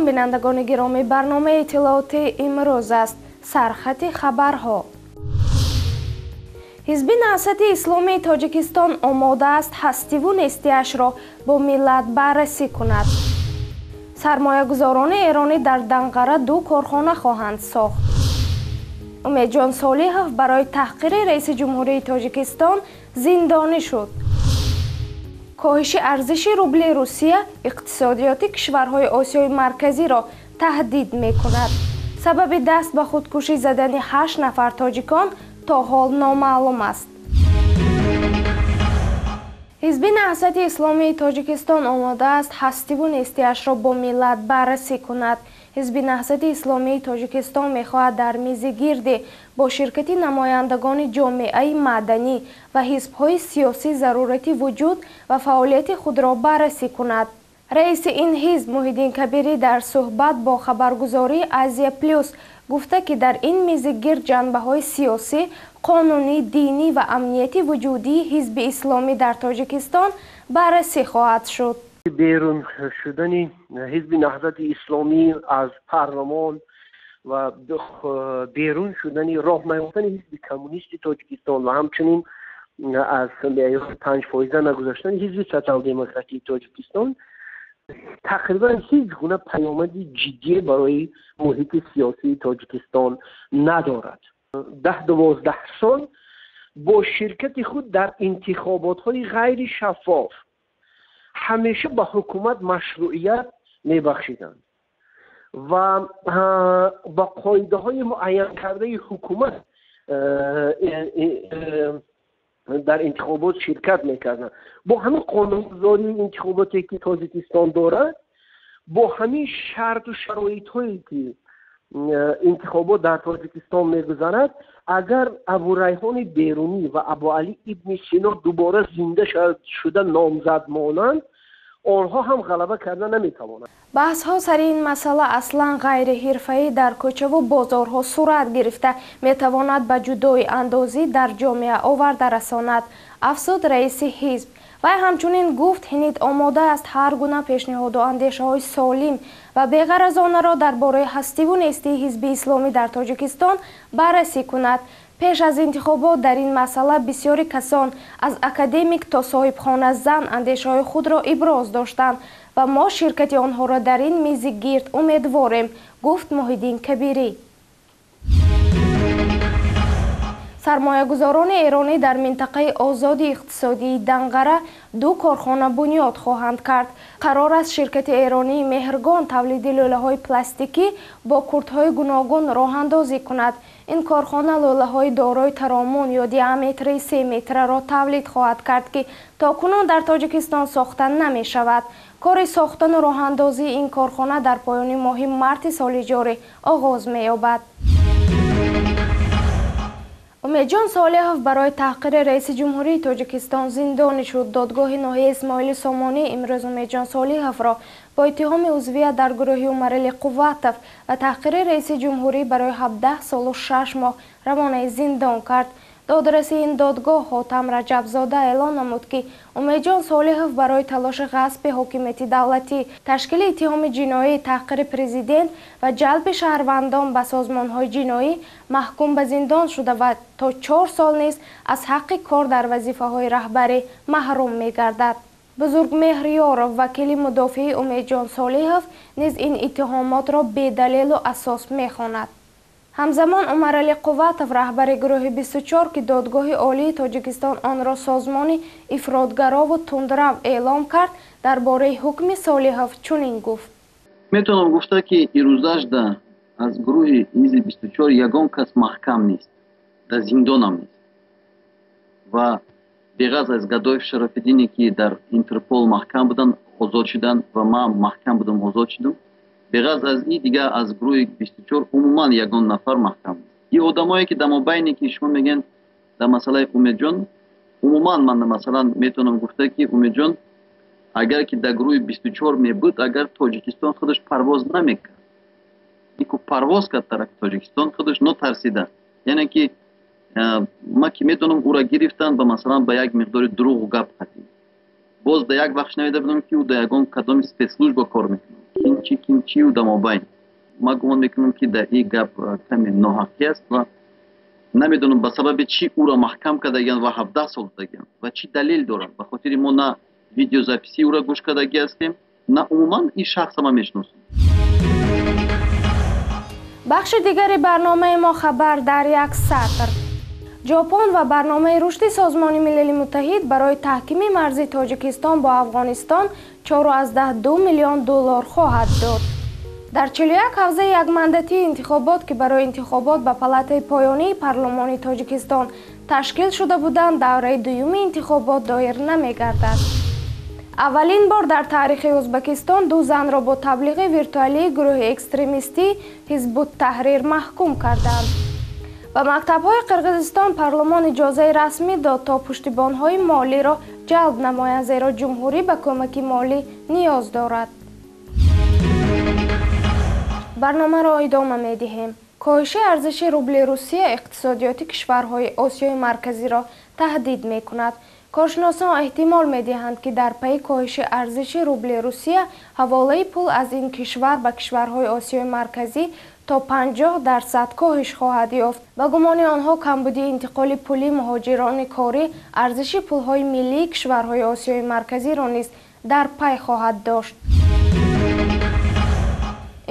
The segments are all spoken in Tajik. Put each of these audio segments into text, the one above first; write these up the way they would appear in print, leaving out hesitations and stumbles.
Бинандагони гиромӣ, барномаи иттилоотии имрӯз аст. Сархати хабарҳо. Ҳизби Наҳзати Исломии Тоҷикистон омода аст ҳастиву нестиашро бо миллат баррасӣ кунад. Сармоягузорони эронӣ дар Данғара ду корхона хоҳанд сохт. Умедҷон Солиҳов барои таҳқири раиси ҷумҳурии Тоҷикистон зиндонӣ шуд. Коҳиши арзиши рубли Русия иқтисодиёти кишварҳои Осиёи Марказиро таҳдид мекунад. Сабаби даст ба худкушӣ задани 8 нафар тоҷикон то ҳол номаълум аст. Ҳизби Наҳзати Исломии Тоҷикистон омода аст ҳастиву нестиашро бо миллат баррасӣ кунад. Ҳизби Наҳзати Исломии Тоҷикистон мехоҳад дар мизи гирдӣ бо ширкати намояндагони ҷомеаи маданӣ ва ҳизбҳои сиёсӣ зарурати вуҷуд ва фаъолияти худро баррасӣ кунад. Раиси ин ҳизб Муҳиддин Кабирӣ дар суҳбат бо хабаргузории Азия Плюс гуфта, ки дар ин мизи гирд ҷанбаҳои сиёсӣ, қонунӣ, динӣ ва амнияти вуҷудии ҳизби исломӣ дар Тоҷикистон баррасӣ хоҳад шуд. Берун шудани ҳизби Наҳзати Исломӣ аз парлумон ва берун шудани роҳ наёфтани ҳизби коммунисти Тоҷикистон ва ҳамчунин аз меъёри 5% нагузаштани ҳизби социал-демократии Тоҷикистон тақрибан ҳеҷ гуна паёмади ҷиддие барои муҳити сиёсии Тоҷикистон надорад. 10-12 сол бо ширкати худ дар интихоботҳои ғайришаффоф ҳамеша ба ҳукумат машрӯият мебахшиданд ва ба қоидаҳои муайянкардаи ҳукумат дар интихобот ширкат мекарданд. Бо ҳамин қонунгузории интихоботе ки Тоҷикистон дорад, бо ҳамин шарту шароитҳое ки интихобот дар Тоҷикистон мегузарад, агар Абурайҳони Берунӣ ва Абуалӣ ибни Сино дубора зинда шуда номзад монанд, онҳо ҳам ғалаба карда наметавонанд. Баҳсҳо сари ин масъала аслан ғайриҳирфаӣ дар кӯчаву бозорҳо сурат гирифта метавонад ба ҷудоиандозӣ дар ҷомеа оварда расонад, афзуд раиси ҳизб. Вай ҳамчунин гуфт, ҳинид омода аст ҳар гуна пешниҳоду андешаҳои солим ва беғаразонаро дар бораи ҳастиву нестии ҳизби исломӣ дар Тоҷикистон баррасӣ кунад. Пеш аз интихобот дар ин масъала бисёри касон аз академик то соҳибхона зан андешаҳои худро иброз доштанд ва мо ширкати онҳоро дар ин мизи гирд умедворем, гуфт Муҳиддин Кабирӣ. Сармоягузорони эронӣ дар минтақаи озоди иқтисодии Данғара ду корхона бунёд хоҳанд кард. Қарор аст ширкати эронии Меҳргон тавлиди лӯлаҳои пластикӣ бо куртҳои гуногун роҳандозӣ кунад. Ин корхона лӯлаҳои дорои таромун ё диаметри 3 метраро тавлид хоҳад кард, ки то кунун дар Тоҷикистон сохта намешавад. Кори сохтану роҳандозии ин корхона дар поёни моҳи марти соли ҷорӣ оғоз меёбад. Умедҷон Солиҳов барои таҳқири раиси ҷумҳурии Тоҷикистон зиндонӣ шуд. Додгоҳи ноҳияи Исмоили Сомонӣ имрӯз Умедҷон Солиҳовро бо иттиҳоми узвият дар гурӯҳи Умарали Қувватов ва таҳқири раиси ҷумҳурӣ барои 17 солу 6 моҳ равонаи зиндон кард. Додраси ин додгоҳ Ҳотам Раҷабзода эълон намуд, ки Умедҷон Солиҳов барои талоши ғасби ҳокимияти давлатӣ, ташкили иттиҳоми ҷиноӣ, таҳқири президент ва ҷалби шаҳрвандон ба созмонҳои ҷиноӣ маҳкум ба зиндон шуда ва то 4 сол низ аз ҳаққи кор дар вазифаҳои раҳбарӣ маҳрум мегардад. Бузургмеҳр Ёров, вакили мудофии Умедҷон Солиҳов, низ ин иттиҳомотро бедалелу асос мехонад. Ҳамзамон Умарали Қувватов, раҳбари гурӯҳи 24, ки Додгоҳи Олии Тоҷикистон онро созмони ифротгарову тундрав эълом кард, дар бораи ҳукми Солиҳов чунин гуфт. Метавонам гуфта, ки ирӯзашда аз гурӯҳи ҳизби 24 ягон кас маҳкам нест, дар зиндонам нест ва беғаз аз Гадоев Шарафиддине, ки дар Интерпол маҳкам буданд, озод шуданд ва ман маҳкам будам, озод шудам. Беғаз аз ин дигар аз гурӯҳи 24 умуман ягон нафар маҳкам нест. Ин одамое ки дар мобайне ки шумо мегӯянд дар масъалаи Умедҷон, умуман ман масалан метавонам гуфта, ки Умедҷон агар ки дар гурӯҳи 24 мебуд, агар Тоҷикистон худаш парвоз намекард. Ику парвоз кард тарафи Тоҷикистон, худаш нотарсида. Яъне ки ман ки метавонам ӯро гирифтан ба масалан ба як миқдори дурӯғу гап қатӣ. Боз дар як вақт шунавида будам, ки ӯ дар ягон кадоми спецслужба кор мекунад. Кимчи, кимчию дамобайн. Ман гумон мекунам, ки дар ин гап каме ноҳақӣ аст ва намедонам, ба сабаби чӣ ӯро маҳкам кардагианд ва 17 сол додагианд ва чӣ далел доранд. Ба хотири мо на видеозаписи ӯро гӯш кардагӣ ҳастем, на умуман ин шахса ман мешиносам. Бахши дигари барномаи мо: «Хабар дар як сатр». Ҷопон ва барномаи рушди Созмони Милали Муттаҳид барои таҳкими марзи Тоҷикистон бо Афғонистон 4,2 миллион доллар хоҳад дод. Дар 41 ҳавзаи якмандатии интихобот, ки барои интихобот ба палатаи поёнии парлумони Тоҷикистон ташкил шуда буданд, давраи дуюми интихобот доир намегардад. Аввалин бор дар таърихи Ӯзбекистон ду занро бо таблиғи виртуалии гурӯҳи экстремистӣ Ҳизбуттаҳрир маҳкум карданд. Ба мактабҳои Қирғизистон парлумон иҷозаи расмӣ дод, то пуштибонҳои молиро ҷалб намоянд, зеро ҷумҳурӣ ба кӯмаки молӣ ниёз дорад. Барномаро идома медиҳем. Коҳиши арзиши рубли Русия иқтисодиёти кишварҳои Осиёи Марказиро таҳдид мекунад. Коршиносон эҳтимол медиҳанд, ки дар пайи коҳиши арзиши рубли Русия ҳаволаи пул аз ин кишвар ба кишварҳои Осиёи Марказӣ то 50% коҳиш хоҳад ёфт. Ба гумони онҳо, камбудии интиқоли пули муҳоҷирони корӣ арзиши пулҳои миллии кишварҳои Осиёи Марказиро низ дар пай хоҳад дошт.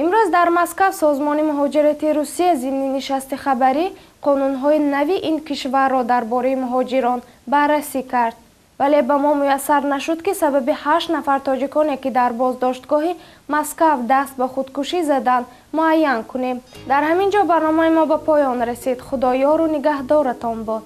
Имрӯз дар Москав Созмони муҳоҷирати Русия зимни нишасти хабарӣ қонунҳои нави ин кишварро дар бораи муҳоҷирон баррасӣ кард, вале ба мо муяссар нашуд, ки сабаби ҳашт нафар тоҷиконе, ки дар боздоштгоҳи Москав даст ба худкушӣ заданд, муайян кунем. Дар ҳамин ҷо барномаи мо ба поён расид. Худо ёру нигаҳдоратон бод.